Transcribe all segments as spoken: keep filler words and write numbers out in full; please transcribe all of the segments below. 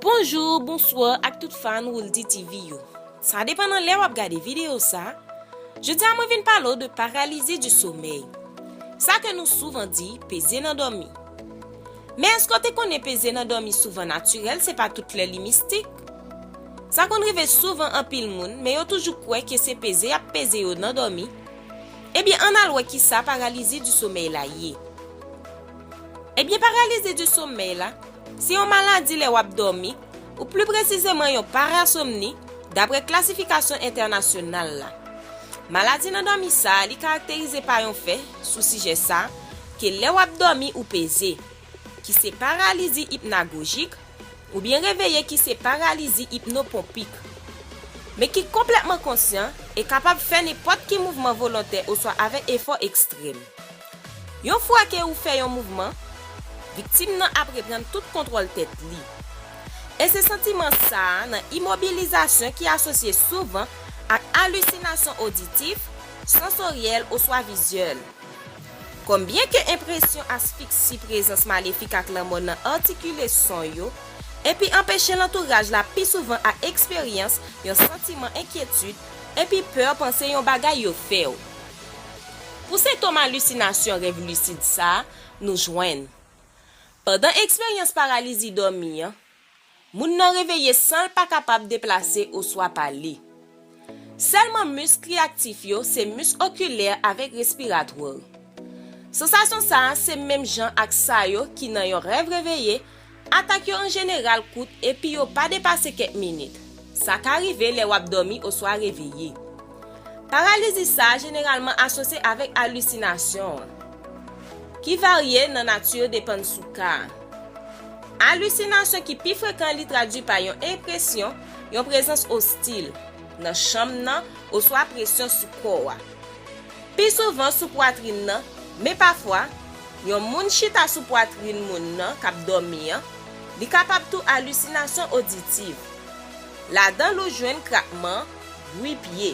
Bonjou, bonswa ak tout fan Wouldy T V yo. Sa depann nan lè w ap gade videyo sa. Jodi a mwen vin pale w de paralizi di somèy. Sa ke nou souvan di peze nan dòmi. Men èske w te konnen peze nan dòmi souvan natirèl, se pa tout lè li mistik? Sa konn rive souvan anpil moun, men yo toujou kwè ke se peze y ap peze yo nan dòmi. Ebyen, ann al wè kisa paralizi di somèy la ye. Ebyen, paralizi di somèy la, se yon maladi lè w ap dòmi, ou pli presizeman yon parasomni, dapre klasifikasyon entènasyonal la. Maladi nan dòmi sa a, li karakterize pa yon fè sou sijè sa a, ke lè w ap dòmi ou peze, ki se paralizi ipnagojik, oubyen reveye ki se paralizi ipnoponpik, men ki konplètman konsyan e kapab fè nenpòt ki mouvman volontè oswa avèk efò ekstrèm. Yon fwa ke ou fè yon mouvman, viktim nan ap reprann tout kontwòl tèt li. E se santiman sa a nan imobilizasyon ki asosye souvan ak alisinasyon oditif, sansoryèl oswa vizyèl. Kòm byenke enpresyon asfiksi, prezans malefik ak lanmò nan atikile son yo, epi anpeche lantouraj la pi souvan a eksperyans yon santiman enkyetid epi pè panse yon bagay yo fè w. Pou sentòm alisinasyon rèv lisid sa a, nou jwenn pandan eksperyans paralizi dòmi an, moun nan reveye san l pa kapab deplase oswa pale. Sèlman misk ki aktif yo se misk okilè avèk respiratwa. Sansasyon sa a se menm jan ak sa yo ki nan yon rèv reveye. Atak yo an jeneral kout epi yo pa depase kèk minit. Sa ka rive lè w ap dòmi oswa reveye. Paralizi sa a jeneralman asosye avèk alisinasyon an, ki varye nan nati depann sou ka a. Alisinasyon ki pi frekan li tradui pa yon enpresyon yon prezans ostil nan chanm nan oswa presyon sou kò a. Pi souvan sou pwatrin nan, men pafwa, yon moun chita sou pwatrin moun nan k ap dòmi an, li kapab tou alisinasyon oditif. Ladan l ou jwenn krakman, bri pye.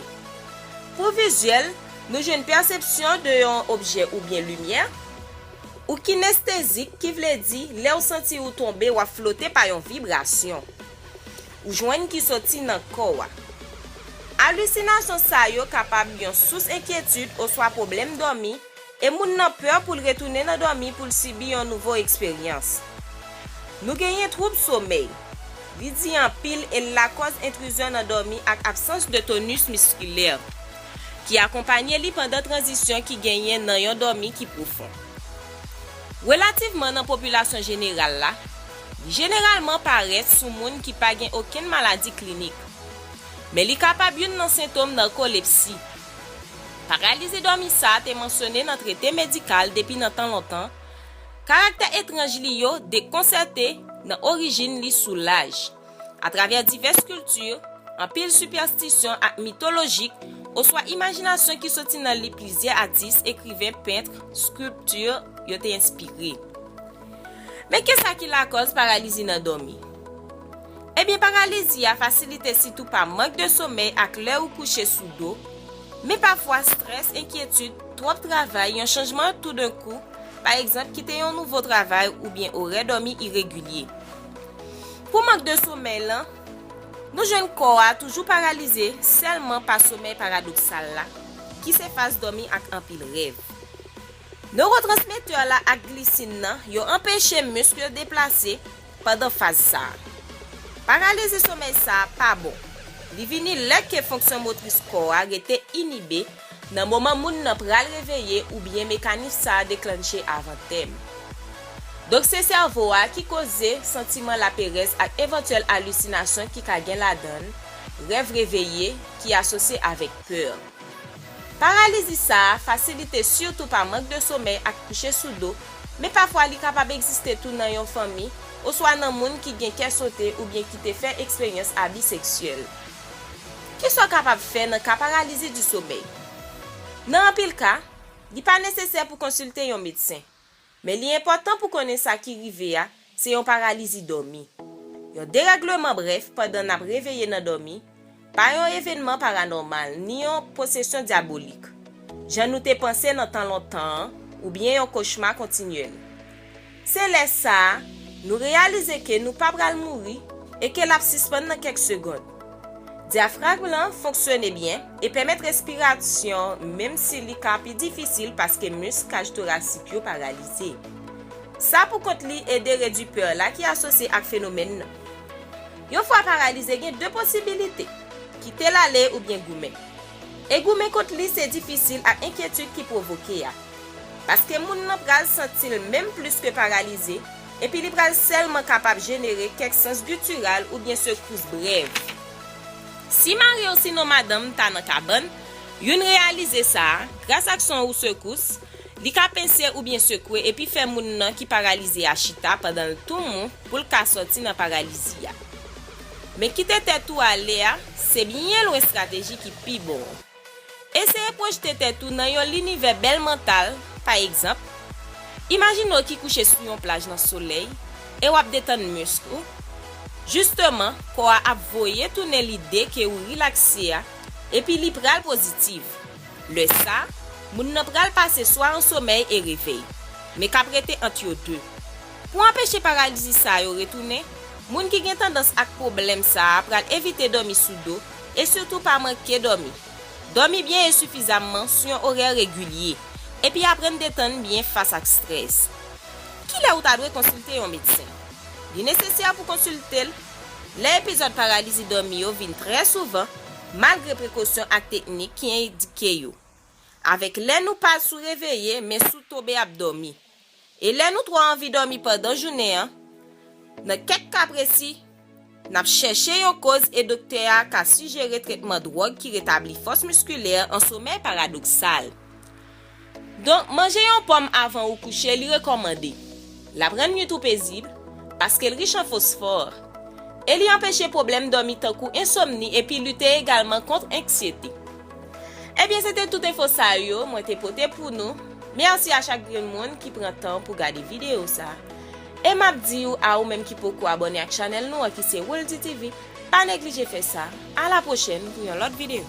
Pou vizyèl, nou jwenn pèsepsyon de yon objè oubyen limyè. Ou kinestezik, ki vle di lè w santi ou tonbe, w ap flote pa yon vibrasyon ou jwenn ki soti nan kò a. Alisinasyon sa yo kapab yon sous enkyetid oswa pwoblèm dòmi, e moun nan pè pou l retounen nan dòmi pou l sibi yon nouvo eksperyans. Nou genyen twoub somèy. Li di anpil e l lakòz entrizyon nan dòmi ak absans de tonus miskilè, ki akonpanye li pandan tranzisyon ki genyen nan yon dòmi ki pwofon. Relativman nan popilasyon jeneral la, li jeneralman parèt sou moun ki pa gen okenn maladi klinik, men li kapab youn nan sentòm narkolepsi. Paralizi dòmi sa a te mansyone nan trete medikal depi nan tan lontan. Karaktè etranj li yo dekonsète nan orijin li sou laj, atravè divès kilti, anpil sipèstisyon ak mitolojik, oswa imajinasyon ki soti nan li plizyè atis, ekriven, pent, skilpti yo te enspire. Men kisa ki lakòz paralizi nan dòmi? Ebyen, paralizi a fasilite sitou pa mank de somèy ak lè ou kouche sou do, men pafwa strès, enkyetid, twòp travay, yon chanjman toudenkou, pa egzanp, kite yon nouvo travay oubyen orè dòmi iregilye. Pou mank de somèy lan, nou jwenn kò a toujou paralize sèlman pa somèy paradoksal la, ki se faz dòmi ak anpil rèv. Newotransmetè la ak glisin nan, yo anpeche misk yo deplase pandan faz sa a. Paralizi somèy sa a pa bon. Li vini lè ke fonksyon motris kò a rete inibe nan moman moun nan pral reveye oubyen mekanis sa a deklanche avan tèm. Donk, se sèvo a ki koze santiman laperèz ak evantyèl alisinasyon ki ka gen ladan l rèv reveye ki asosye avèk pè. Paralizi sa a fasilite sitou pa mank de somèy ak kouche sou do, men pafwa li kapab egziste tou nan yon fanmi oswa nan moun ki gen kè sote oubyen ki te fè eksperyans abi seksyèl. Kisa w kapab fè nan ka paralizi di somèy? Nan anpil ka, li pa nesesè pou konsilte yon medsen, men li enpòtan pou konnen sa ki rive a se yon paralizi dòmi. Yon derègleman brèf pandan n ap reveye nan dòmi, pa yon evènman paranòmal ni yon posesyon dyabolik, jan nou te panse nan tan lontan an, oubyen yon kochma kontinyèl. Se lè sa a, nou reyalize ke nou pa pral mouri e ke l ap sispann nan kèk segonn. Dyafragm lan fonksyone byen e pèmèt respirasyon, menm si li ka pi difisil paske misk kaj torasik yo paralize. Sa poukont li ede redui pè la ki asosye ak fenomèn nan. Yon fwa paralize, gen de posibilite: kite l ale oubyen goumen. E goumen kont li se difisil ak enkyetid ki pwovoke a. Paske moun nan pral santi l menm plis ke paralize, epi li pral sèlman kapab jenere kèk sans gitiral oubyen sekous brèv. Si mari w sinon madanm ta nan kabann, youn reyalize sa a, gras ak son ou sekous, li ka pense oubyen sekwe epi fè moun nan ki paralize a chita pandan l tou mou pou l ka sòti nan paralizi a. Men kite tèt ou ale a, se byen lwen estrateji ki pi bon an. Eseye pwojte tèt ou nan yon linivè bèl mantal, pa egzanp, imajine w ki kouche sou yon plaj nan solèy e w ap detann misk ou. Jisteman, kò a ap voye tounen lide ke ou rilakse a, epi li pral pozitif. Lè sa, moun nan pral pase swa an somèy e revèy, men k ap rete ant yo de. Pou anpeche paralizi sa yo retounen, moun ki gen tandans ak pwoblèm sa a pral evite dòmi sou do e sitou pa manke dòmi. Dòmi byen e sifizamman sou yon orè regilye, epi aprann detann byen fas ak estrès. Kilè ou ta dwe konsilte yon medsen? Li nesesè pou konsilte l lè epizòd paralizi dòmi yo vin trè souvan, malgre prekosyon ak teknik ki endike yo. Avèk lè nou pa sou reveye, men sou tonbe ap dòmi. E lè nou twò anvi dòmi pandan jounen an, nan kèk ka presi, n ap chèche yon koz e doktè a ka sijere tretman dwòg ki retabli fòs miskilè an somèy paradoksal. Donk, manje yon pòm avan ou kouche, li rekòmande. L ap rann nwit ou pezib, paske l rich an fosfò. E li anpeche pwoblèm dòmi tankou ensomni epi lite egalman kont anksyete. Ebyen, se te tout enfo sa yo mwen te pote pou nou. Mèsi a chak grenn moun ki pran tan pou gade videyo sa. E m ap di w a ou menm ki poko abòne ak chanèl nou an ki se Wildy T V, pa neglije fè sa. A la pwochèn pou yon lòt videyo.